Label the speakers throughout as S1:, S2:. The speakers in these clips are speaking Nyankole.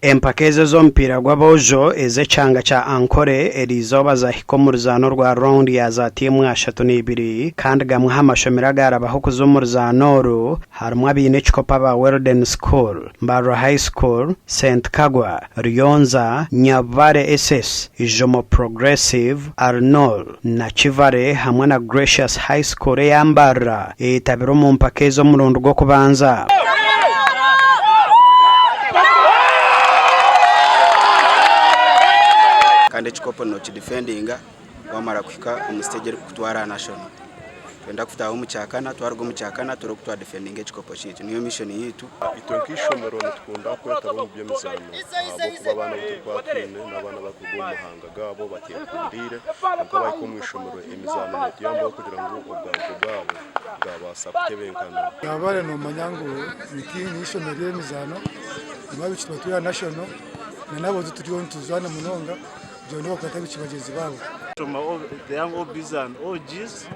S1: Empaka ezi ez'omupiira gw'aboojo ez'ekyanga kya Ankole eriizooba zahika omu ruzaano orwa rawundi ya za tiimu 32 kandi gamwe aha mashomero agarabaho kuza omu ruzaano oru harimu abaine ekikopo aba Weldon School, Mbarara High School, St Kagwa, Ruyonza, Nyabubare SS, Ijomo Progressive, Arnol, Nakivale hamwe na Gracious High School eya Mbarara eyetabire omu mpaka ezi omurundi gw'okubanza.
S2: Kandi ekikopo nokidifendinga wamara kuhika omu siteegi erikukutwara aha nashono. Nitwenda kutaaha omu kyakana, twaruga omu kyakana turebe oku twadifendinga ekikopo kyaitu. Niyo mishoni yaitu.
S3: Itwe nk'eishomero nitukunda kwetaba omu by'emizaano ahabw'okuba abaana abu turikuba twine n'abaana abarikuruga omu mahanga gaabo bateekundiire kwonka baahika omu ishomero emizaano neetuyambaho kugira ngu obwangu bwabo bwabaasa kutebenkana.
S4: Waaba noomanya ngu n'eishomero ry'emizaano nimwo abaishiki nibatwara nashono n'aboojo turiyo nituzaana munonga kugira ngu bakwate abaishiki bagyenzi baabo.
S5: The young OBs and OGs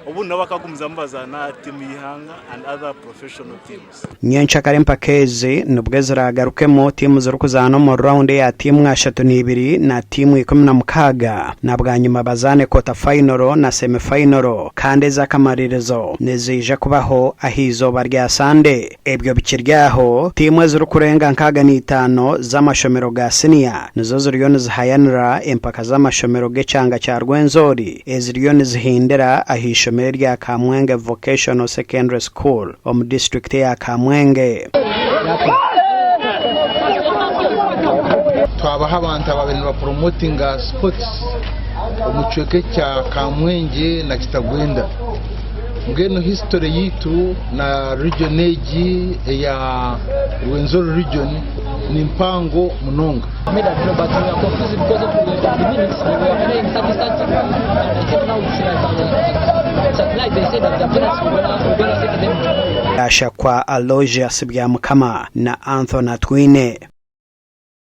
S5: obundi nabo bakagumizamu bazaana aha tiimu y'eihanga and other professional teams.
S1: Nyenkyakare empaka ezi nibwo ziraagarukemu tiimu zirikuzaana omu rawundi eya tiimu 32 na tiimu 16 na bwanyima bazaane kota fayinoro na semi fayinoro kandi ez'akamaririzo niziija kubaho aha izooba rya Sande. Ebyo bikiri aho, tiimu ezirikurenga 65 z'amashomero ga siniya nizo ziriyo nizihayanira empaka z'amashomero g'ekyanga kya Rwenzori eziriyo nizihindira aha ishomero erya Kamwenge Vocational Secondary School omu disiturikiti eya Kamwenge.
S6: Twabaha abantu ababaire nibapromotinga sports omu kicweka ekya Kamwengye na Kitagwenda. Mbwenu history yaitu na region egi eya Rwenzori region ni mpango munonga.
S1: Yashakwa Aloysius Byamukama na Anthony Atwine.